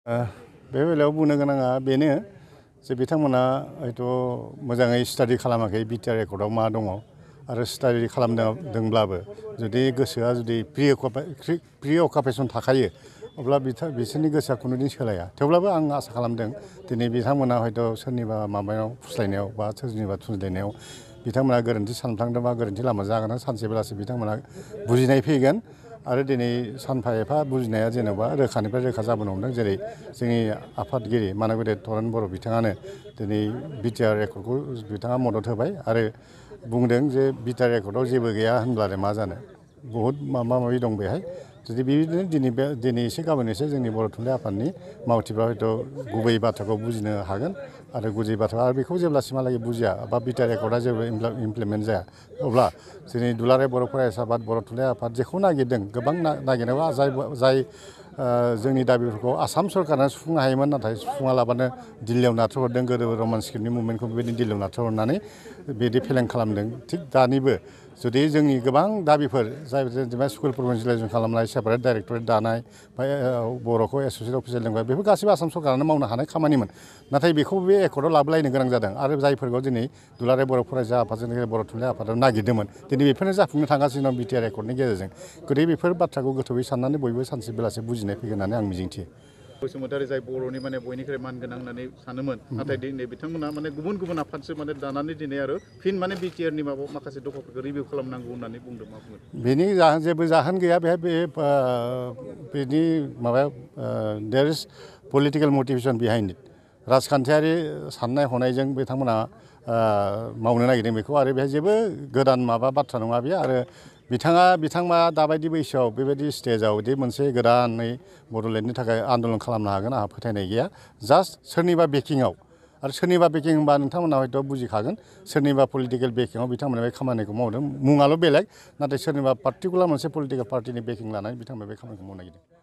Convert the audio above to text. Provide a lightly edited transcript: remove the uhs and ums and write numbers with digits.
बे बेलायाव बुंनो गोनाङा बेनो जे बिथांमोना हयथ' मोजाङै स्टाडि खालामाखै बिटिआर रेकर्डआव मा दङ आरो स्टाडि खालामदोंब्लाबो जुदि गोसोआ जुदि प्रि अकुपेसन थाखायो अब्ला बिसोरनि गोसोआ खुनुदिन सोलाया थेवब्लाबो आं आसा खालामदों दिनै बिथांमोना हयथ' सोरनिबा माबायाव फुस्लायनायाव बा सोरनिबा थुनज्लायनायाव बिथांमोना गोरोन्थि सानफ्लांदों बा गोरोन्थि लामा जागोन सानसे बेलासि बिथांमोना बुजिनाय फैगोन आरो दिनै सानफा एफा बुजिनाया जेनेबा रोखानिफ्राय रोखा जाबोनो हमदों जेरै जोंनि आफादगिरि मानगोदेर तरेन बर' बिथाङानो दिनै बिटिआर रेकर्डखौ बिथाङा मदद होबाय आरो बुंदों जे बिटिआर रेकर्डआव जेबो गैया होनब्लालाय मा जानो बहुद माबा माबि दं बेहाय जुदि बेबायदिनो दिनै एसे गाबोन एसे जोंनि बर' थुनलाइ आफादनि मावथिफ्रा हयथ' गुबै बाथ्राखौ बुजिनो हागोन आरो गुबै बाथ्रा आरो बेखौ जेब्लासिमहालागै बुजिया बा बिटिआर रेकर्डआ जेबो इमप्लिमेन्ट जाया अब्ला जोंनि दुलाराय बर' फरायसा आफाद बर' थुनलाइ आफाद जेखौ नागिरदों गोबां नागिरनायाव जाय जोंनि दाबिफोरखौ आसाम सरकारा सुफुंनो हायोमोन नाथाय सुफुङालाबानो दिल्लीयाव नारथ्रोहरदों गोदो रमान स्क्रिप्टनि मुभमेन्टखौ बेबायदिनो दिल्लीयाव नारथ्रोहरनानै बिदि फेलें खालामदों थिग दानिबो जुदि जोंनि गोबां दाबिफोर जाय जेनेबा स्कुल प्रभिन्सियेलाइजेसन खालामनाय सेपारेट डाइरेक्टरेट दानाय बा बर'खौ एस'सियेट अफिसियेल लेंगुवेज बेफोर गासैबो आसाम सरकारानो मावनो हानाय खामानिमोन नाथाय बेखौ बे एकर्डआव लाबोलायनो गोनां जादों आरो जायफोरखौ दिनै दुलाराय बर' फरायसा आफादजों बर' थुनलाइ आफादाव नागिरदोंमोन दिनै बेफोरनो जाफुंनो थांगासिनो दं बिटिआर रेकर्डनि गेजेरजों गतिके बेफोर बाथ्राखौ गोथौयै साननानै बयबो सानसे बेलासे बुजिनाय फैगोन होननानै आं मिजिंथियो बसुमतारी जाय बर'नि माने बयनिख्रुइ मानगोनां होननानै सानोमोन नाथाय दिनै बिथांमोना माने गुबुन आफादसो माने दानानै दिनै आरो फिन माने बिटिआरनि माखासे दफाफोरखौ रिभिउ खालामनांगौ होननानै बुंदों मा बुंगोन बेनि जेबो जाहोन गैया बेहाय बेनि माबायाव there is political motivation behind it राजखान्थियारि साननाय हनायजों बिथांमोना मावनो नागिरदों बेखौ आरो बेहाय जेबो गोदान माबा बाथ्रा नङा बेयो आरो बिथाङा दाबायदि बैसोआव बेबायदि स्टेजाव दि मोनसे गोदानै बड'लेण्डनि थाखाय आन्दलन खालामनो हागोन आंहा फोथायनाय गैया जास्ट सोरनिबा बेकिंआव आरो सोरनिबा बेकिं होनबा नोंथांमोना हयथ' बुजिखागोन सोरनिबा पलिटिकेल बेकिंआव बिथांमोना बे खामानिखौ मावदों मुङाल' बेलेग नाथाय सोरनिबा पार्टिकुलार मोनसे पलिटिकेल पार्टिनि बेकिं लानानै बिथांमोना बे खामानिखौ मावनो नागिरदों